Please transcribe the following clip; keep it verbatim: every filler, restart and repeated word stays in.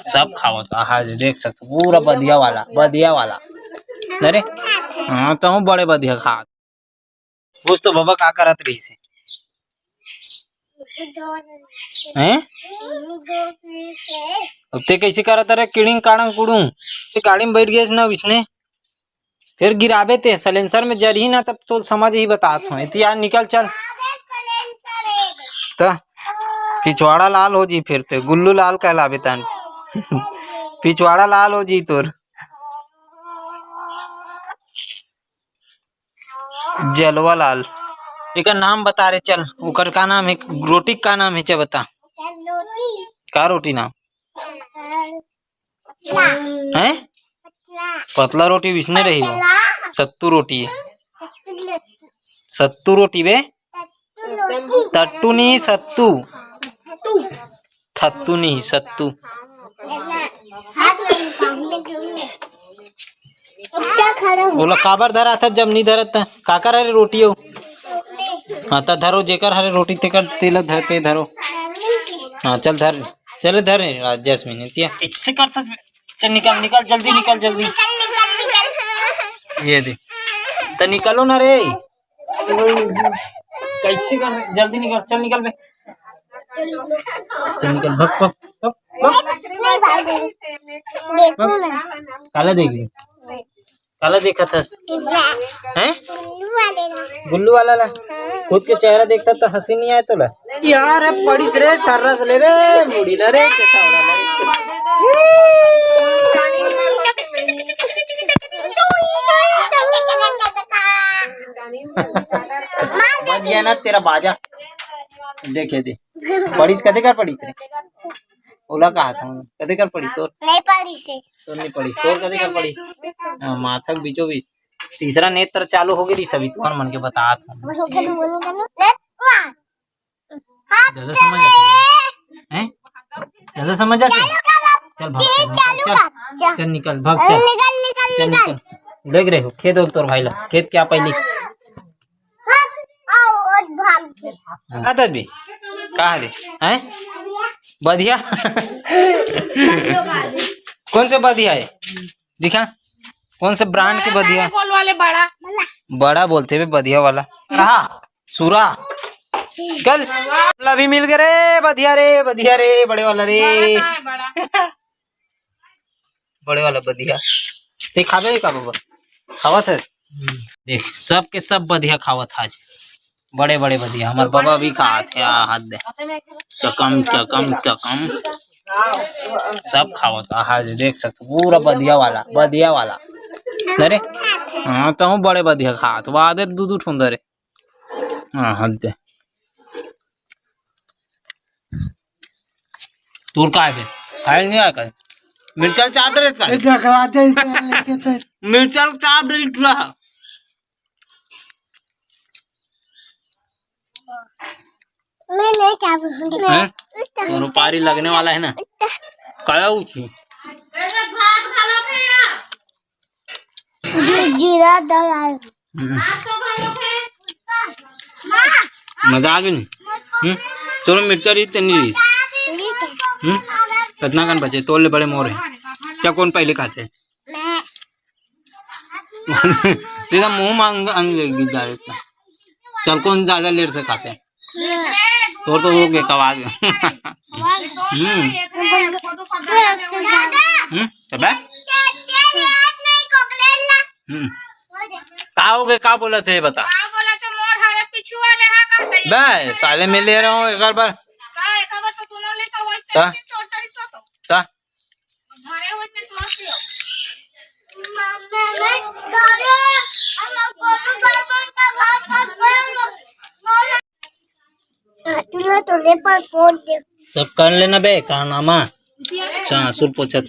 सब खावत, आहा, जे देख सकत, पूरा बधिया वाला, बधिया वाला। अरे, हाँ, तहूँ बड़े बधिया खात। पूछ तो बाबा का करत रहिस हे? हैं? अब ते कैसे करत रे, किड़िंग काड़ंग कुड़ुंग? ते गाड़ी में बैठ गए ना विसने, फिर गिराबे ते सलेंसर में जरही ना, तब तो समझ ही बतात हूँ। इति यार निकल चल। त पिछवाड़ा लाल हो जी, फिर ते गुल्लू लाल कहलाबे तन। पिछवाड़ा लाल हो जी तोर। जलवा लाल। एकर नाम बता रे, चल, ओकर का नाम हे, रोटी का नाम हे, चल बता। का रोटी नाम? हैं? पतला रोटी विसने रही हो। सत्तू रोटी हे। सत्तू रोटी बे। तट्टू नहीं, सत्तू। थत्तू नहीं, सत्तू। ओला काबर धराथस, जब नहीं धरत त? काकर हरे रोटी हो? हाँ, त धरो, जेकर हरे रोटी तेकर, तेला धर, ते धरो। हाँ, चल धर, चल धर रे, राज जैसमिन, एतिया। इससे करथस, चल निकल, निकल, जल्दी निकल, जल्दी। ये दे, त निकलो ना रे। कैसे कर, जल्दी निकल, चल निकल बे। चल निकल, भग, भग, भग, भग। काला देख ले, काला देखत हस? हैं? गुल्लू वाला ला। खुद के चेहरा देखता तो हंसी नहीं आए तोला। यार, अब पड़ीस रे, टर्रस ले रे, मुड़ी ना रे, केटा उड़ा ले। बज गया ना तेरा बाजा। देखे दे। पड़ीस कदे कर पड़ीस रे? ओला कहा था, कदे कर पड़ी तोर? नहीं पड़ीस हे। तोर नहीं पड़ीस, तोर कदे कर पड़ीस? हाँ, माथा के बीचों बीच। तीसरा नेत्र चालू हो गई सभी, तुहर मन के बतात हूँ। ज्यादा समझ आथे? हैं? ज्यादा समझ आथे? चल भाग, चल, चल, चल निकल, भाग, चल। निकल, निकल, चल निकल। निकल। देख रहे हो, खेत और तोर भाई ला, खेत क्या पहली? भाग, आओ, और भाग के। का तदबी? का रे? हैं? बधिया? कौन से बधिया हे? दिखा, कौन से ब्रांड के बधिया? गोल वाले बड़ा। बड़ा बोलते बे, बधिया वाला। रहा, सुरा। कल अभी मिल गए रे, बधिया रे, बधिया रे, बड़े वाला रे। बड़ा कहाँ है, बड़ा? बड़े वाला बधिया। ते खाबे का बाबा? खावत हस? देख, सब के सब बधिया खावत हे आज। बड़े बड़े बधिया, हमर बाबा भी खात हे, आ, हाथ दे। चकम, चकम, चकम। सब खावत, आहा, जे देख सकत, पूरा बधिया वाला, बधिया वाला। अरे, हाँ, तहूँ बड़े बधिया खात, वादे दू दू ठुंदा रे। हाँ, हाथ दे। तोर का हे बे? खाए नहीं आया कर। मिर्चा चाप डरे इसका। ए, ढकला दे इसे लेके ते। मिर्चा चाप डरे इतना। मैं नहीं चाप। हैं? तो रुपारी लगने वाला है ना। काया उठी। जी-, जीरा डाला। हम्म। मजा आ गई। हम्म? तोर मिर्चा रही तेनी रही। हम्म? कितना कन बचे? तोर ले बड़े मोर हे। क्या कौन पहले खाते? सीधा मुंह में अंग, अंग गिर जा रहा है। चल, कौन ज्यादा लेट से खाते हैं? तोर तो हो गए कवाल। हम्म। हम्म, तबे? हम्म। का हो गए, का बोलत हे, बता। बे, साले मैं ले रहा हूँ एक बार। का? का? तू तो ले पर पोट दे। सब कर लेना बे, का नाम हे? अच्छा, सुर पोछत।